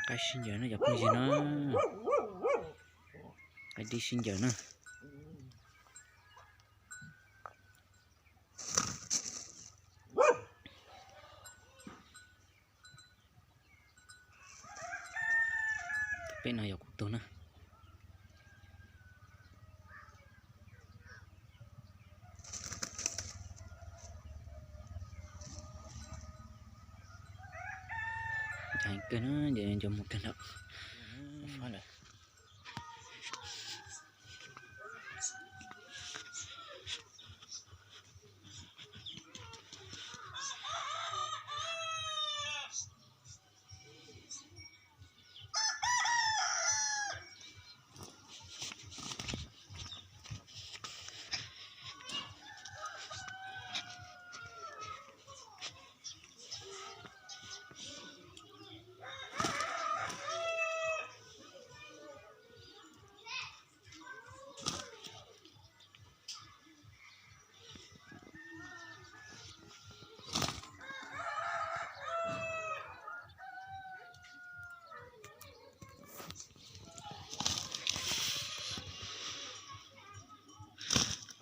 Qaib sib ncaws na cov phooj ywg na. Qaib dib sib ncaws na. Peb no yog kuv tug na. Heev kawg na, nco mus kawg nrho.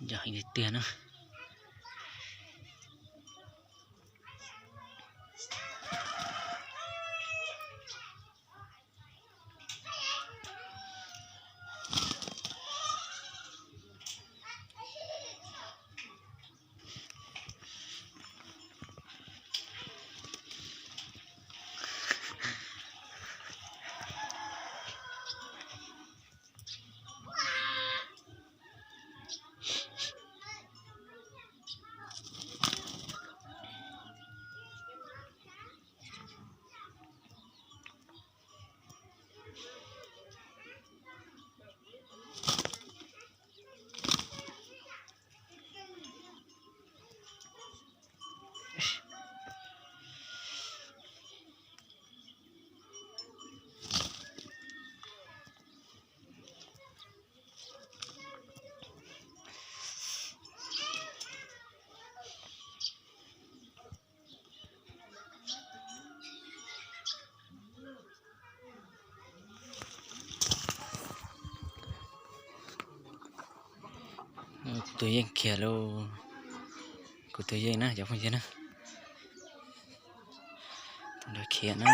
Yog heev tiag tiag na. Kuv tus yeej khiav lauj. Kuv tus yeej na cov phooj ywg na. Tus nrog khiav na.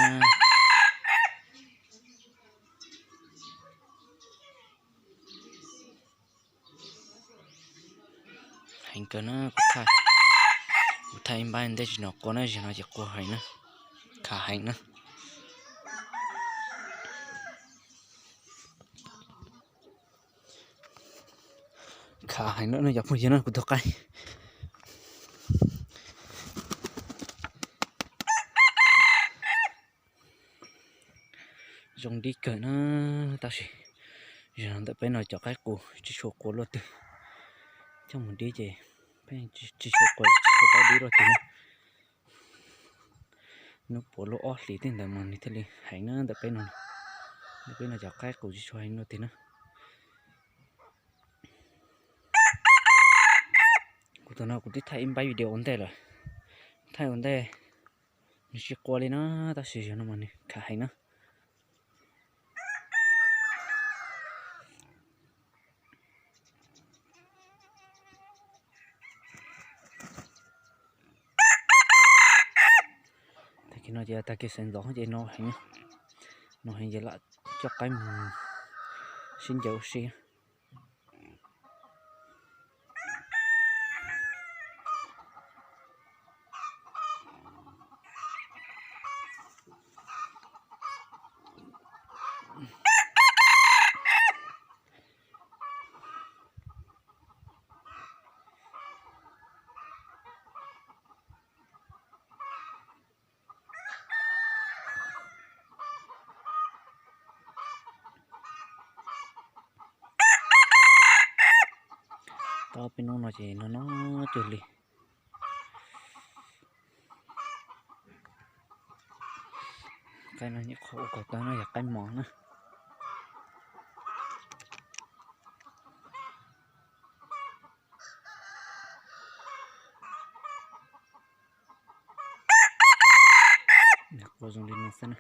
Heev kawg na, kuv thaij ib npab ntej tsis nov qua na, zaum no ces qua heev na, khav heev na. Khav heev na cov phooj ywg na, kuv tus qaib. Zoo dib kawg na, tab sis zaum no ntawm peb no cov qaib qus tsis tshua qua luaj twg. Coj mus dib ces pheej tsis tshua qua, tsis tshua paub dib luaj twg na. Hnub puav luaj ob hlis tej ntawd mas nws thiaj li heev na ntawm peb no. Ntawm peb no cov qaib qus tsis tshua heev luaj twg na. Kuv tus no kuv twb thaij ib npab video ua ntej lawm, thaij ua ntej nws tsis qua li na, tab sis zaum no mas nws khav heev na. Tag kis no ces tag kis sawv ntxov ces no heev, no heev ces lam coj qaib mus sib ncaws ua si. Tau peb hnub no ces no no cuag li. Qaib no nyuam qhuav ua kom tau no yog qaib mos na. Qua zoo li no xwb na.